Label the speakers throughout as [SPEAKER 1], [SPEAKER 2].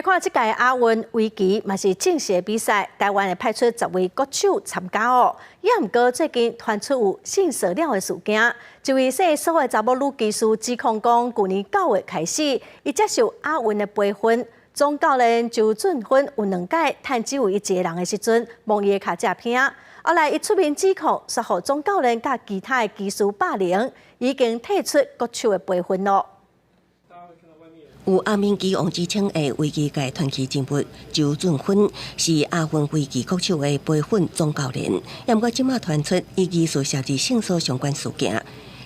[SPEAKER 1] 看這屆亞運圍棋嘛是正式的比賽，台灣會派出10位國手參加哦。也毋過最近傳出有性騷擾的事件，一位姓蘇的查某女棋師指控講，舊年9月開始，伊接受亞運的培訓，總教練周俊芬有兩擺趁只有伊一个人的時陣，摸伊的跤脊骿。後來伊出面指控，說予總教練佮其他的棋師霸凌，已經退出國手的培訓囉。
[SPEAKER 2] 有亞明棋王之稱的圍棋界傳奇人物周俊芬是亞運圍棋國手的培訓總教練，也毋過這馬傳出伊疑似涉入性騷相關事件。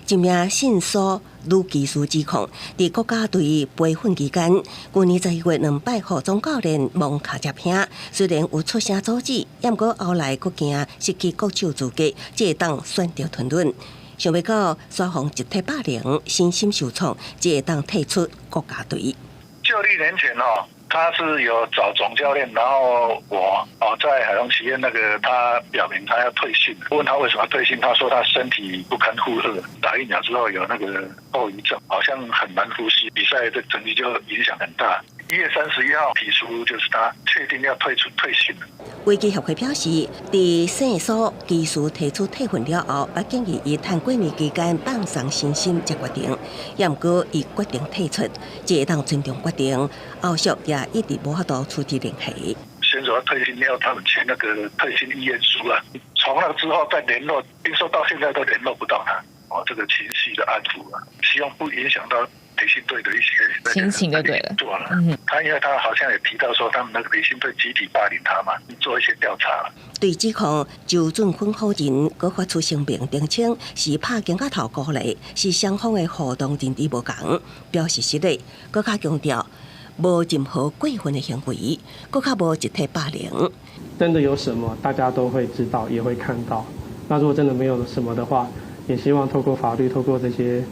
[SPEAKER 2] 一名姓蘇女棋師指控，佇國家隊培訓期間，舊年11月兩擺予總教練摸跤脊骿，雖然有出聲阻止，也毋過後來閣驚失去國手資格，才會當選擇吞忍。想袂到煞予集體霸凌，身心受創，才會當退出國家隊。
[SPEAKER 3] 舊曆年前哦，他是有找總教練，然後我哦在海洋棋院那個，他表明他要退訓。問他為什麼退訓，他說他身體不堪負荷，打疫苗之後有那個後遺症，好像很難呼吸，比賽的成績就影響很大。1月31號提出，就是他確定要退出退訓。
[SPEAKER 2] 圍棋協會表示，佇姓蘇棋師提出退訓了後，也建議伊趁過年期間放鬆身心才決定。也毋過伊決定退出，才會當尊重決定。後續也一直無法度取得聯繫。
[SPEAKER 3] 選手要退訓，要他們簽那個退訓意願書啊。從那之後再聯絡，聽說到現在都聯絡不到他。哦，這個情緒的安撫啊，希望不影響到培訓隊的一些
[SPEAKER 4] 心情就對了。
[SPEAKER 3] 做了，他因為他好像也提到說，他們那個培訓隊集體霸凌他嘛，做一些調查。
[SPEAKER 2] 對指控，周俊芬否認，閣發出聲明澄清，是拍肩胛頭鼓勵，是雙方的互動認知無仝，表示失禮。閣較強調，無任何過分的行為，閣較無集體霸凌。
[SPEAKER 5] 真的有什麼，大家都會知道，也會看到。那如果真的沒有什麼的話，也希望透過法律，透過這些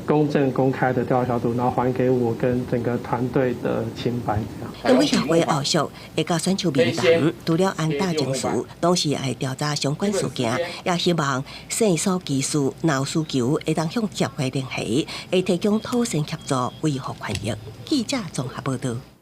[SPEAKER 5] 公正公開的調查小組，然後還給我跟整個團隊的清白。
[SPEAKER 2] 根據協會後續會佮選手面談，除了按照程序，同時也會調查相關事件，也希望姓蘇棋師若有需求，會當向協會聯繫，會提供妥善協助，維護權益。記者綜合報道。